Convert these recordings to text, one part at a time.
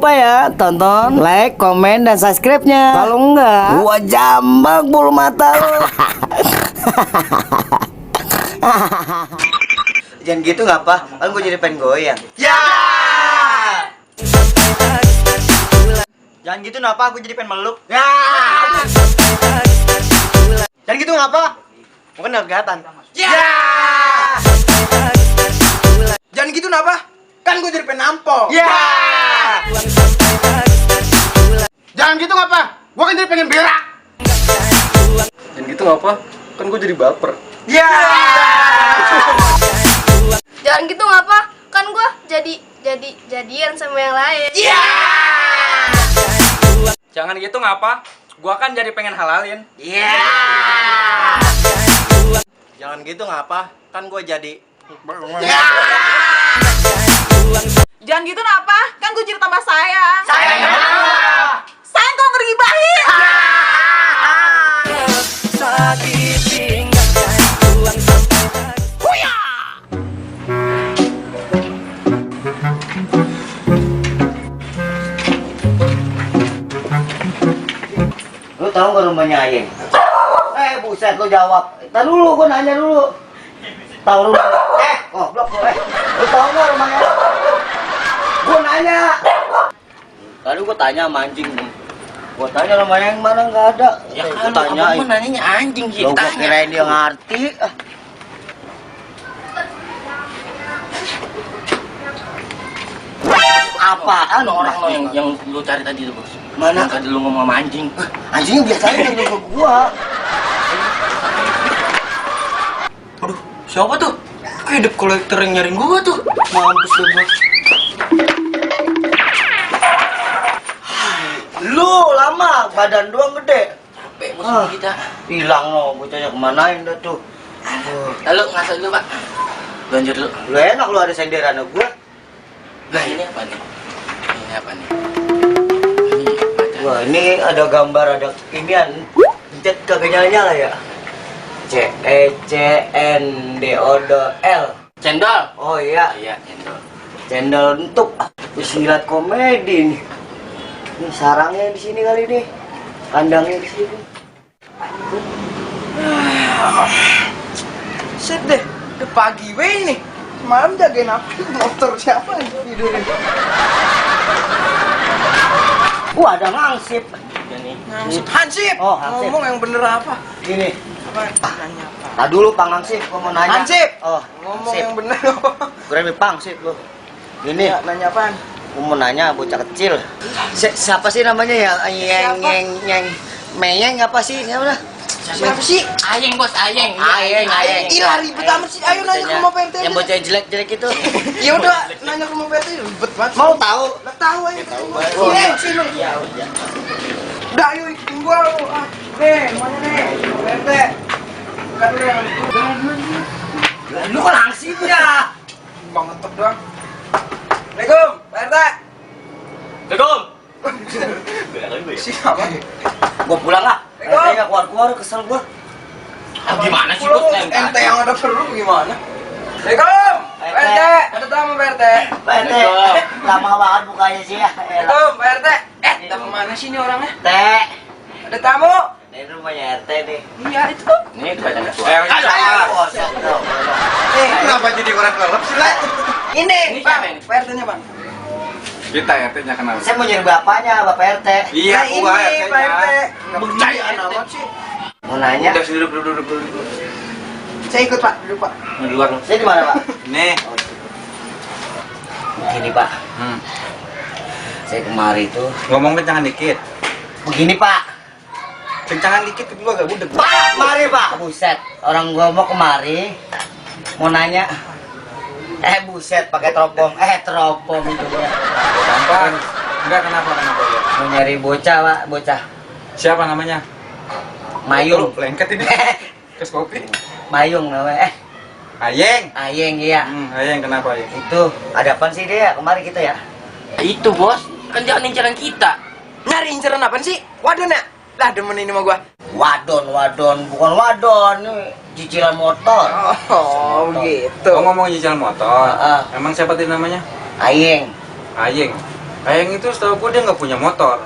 lupa ya tonton, like, komen, dan subscribe-nya. Kalau enggak, gua jambak bulu mata lu. Jangan gitu ngapa? Kan gue jadi pengen goyang. Ya. Jangan gitu ngapa? Gue jadi pengen meluk. Ya. Jangan gitu ngapa? Mungkin negatan. Ya. Jangan gitu ngapa? Kan gue jadi pengen nampol. Ya. Jangan gitu ngapa? Gue kan jadi pengen berak. Jangan gitu ngapa? Kan gue jadi baper. Ya. Jangan gitu ngapa? Kan gua jadian sama yang lain. Ya. Jangan gitu ngapa? Gua kan jadi pengen halalin. Ya. Jangan gitu ngapa? Kan gue jadi. Ya. Jangan gitu kenapa? Kan gue jadi tambah sayang. Sayang apa? Sayang kok ngeribahin. Lu tahu nggak rumahnya Ayeng? Buset, lu jawab. Tar dulu, gua nanya dulu. Tahu lu? Goblok lu. Lu tahu nggak rumahnya? Gua nanya. Tadi gua tanya sama anjing nih. Gua tanya rumahnya yang mana nggak ada. Ya Gua kan tanyain. kamu nanyanya anjing sih. Lu gua kirain dia ngerti. Apaan orang lo yang lu cari tadi tuh, Bos? Mana? Tadi lu ngomong sama anjing. Anjingnya biasanya dari ke gua. Aduh, siapa tuh? Kayak debt collector yang nyariin gua tuh. Mampus lu gua. Lu lama, badan doang gede. Capek bos sama kita. Hilang lo, bocahnya kemanain dah tuh. Lalu ngasih dulu, Pak. Lanjut dulu. Lu enak lu ada senderan gua. Lah ini apa nih? Ini apa nih? Ini baca. Wah, ini ada gambar, ada inian. Pencet kagak nyala ya. CECNDOL. Cendol. Oh iya, Iya, cendol. channel untuk silat komedi nih. Ini sarangnya di sini kali nih. Kandangnya di sini. Set deh, udah pagi weh nih. Malam jagain apa? Motor siapa yang tidurin? Ada ngangsip. Ini. Hansip! Oh, Hansip. Ngomong yang bener apa? Gini. Apa? Nanya apa? Nah dulu Pang Hansip, gua mau nanya. Hansip! Oh, Ngomong Hansip. yang bener. Keren nih Pang Sip lu. Ini Ya, nanya apaan? gua mau nanya bocah kecil. Siapa sih namanya ya? Yang Meyeng apa sih? Siapa dah? Siapa sih? Ayeng, Bos, Ayeng. Ayeng. Ih, ribet amat sih. Ayo nanya ke rumah PRT. Yang bocah jelek-jelek itu. Ya udah, nanya ke rumah PRT ribet banget. Mau tahu? Lah tahu aja. Oh, Sini. iya, udah. Udah, ayo ikutin gua lu. Nih, mana nih? PRT. Kan lu yang Lu kan hansipnya. bang ngetok doang. Assalamualaikum, PRT. Siapa? Gua pulang lah. Assalamualaikum. Kayaknya keluar-keluar kesel gua. Gimana sih, Pulang Bos? lu, ente yang ada perlu gimana? Assalamualaikum, PRT. Ada tamu PRT. Pak RT, lama banget bukanya sih ya. Assalamualaikum, PRT. Tamu mana sih ini orangnya? Teh, Ada tamu? ini rumahnya RT nih. Iya, itu tuh. Ini baca ketua. Kosong dong. Kenapa jadi orang kelelep sih, Le? Ini, Ini Bang. siapa ini? PRT-nya, Bang. Kita RT-nya kenal. Saya mau nyari bapaknya, Bapak RT. Iya, Nah, gua ini, Pak RT. RT-nya. Nggak percayaan amat sih. Mau nanya, Udah sini duduk. Saya ikut, Pak. Duduk, Pak. Di luar. saya di mana, Pak? Nih. Begini, Pak. Saya kemari itu. Ngomong kencangan dikit. Begini, Pak. Kencangan dikit kedua gak budek. Pak, mari, Pak. Buset, orang gua mau kemari. Mau nanya. Buset, pakai teropong. Teropong itu ya. Gampang. Enggak kenapa ya? Mau nyari bocah, Pak. Bocah. Siapa namanya? Mayung. Lengket ini. Kes kopi. Mayung namanya. Ayeng. Ayeng, iya. Ayeng kenapa Ayeng? Itu, ada apaan sih dia kemari kita ya? Itu, Bos. Kan jangan incaran kita. Nyari inceran apaan sih? Wadon ya? Lah, demen ini sama gua. Wadon, bukan wadon, ini cicilan motor. Oh, gitu. Kau ngomong nyicil motor. Heeh. Emang siapa tadi namanya? Ayeng. Ayeng. Ayang itu setahu gue dia nggak punya motor.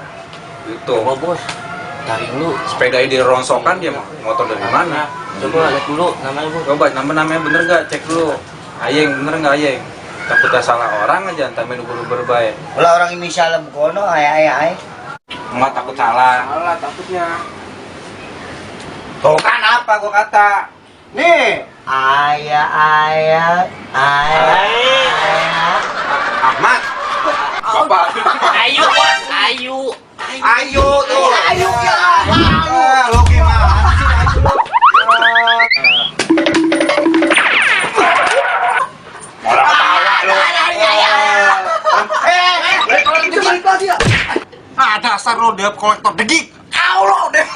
Gitu. Coba bos, cari dulu. Sepeda di rongsokan dia motor dari mana? Coba lihat dulu namanya bos. Coba namanya bener nggak? Cek dulu. Ayeng bener nggak Ayeng? Takutnya salah orang aja, entar main ubur-ubur baik. Ulah orang ini salah bukono, ay. Nggak takut salah. Salah takutnya. Tuh kan apa gua kata? Nih, ayah. Ahmad. Bapak. Ayo bos, ayo. Ayo tuh. Ayo ya. Lo gimana sih ayo lo? Malah ketawa lo. Balik lagi dia. Ah, dasar lo dep kolektor degik. Au lo dep.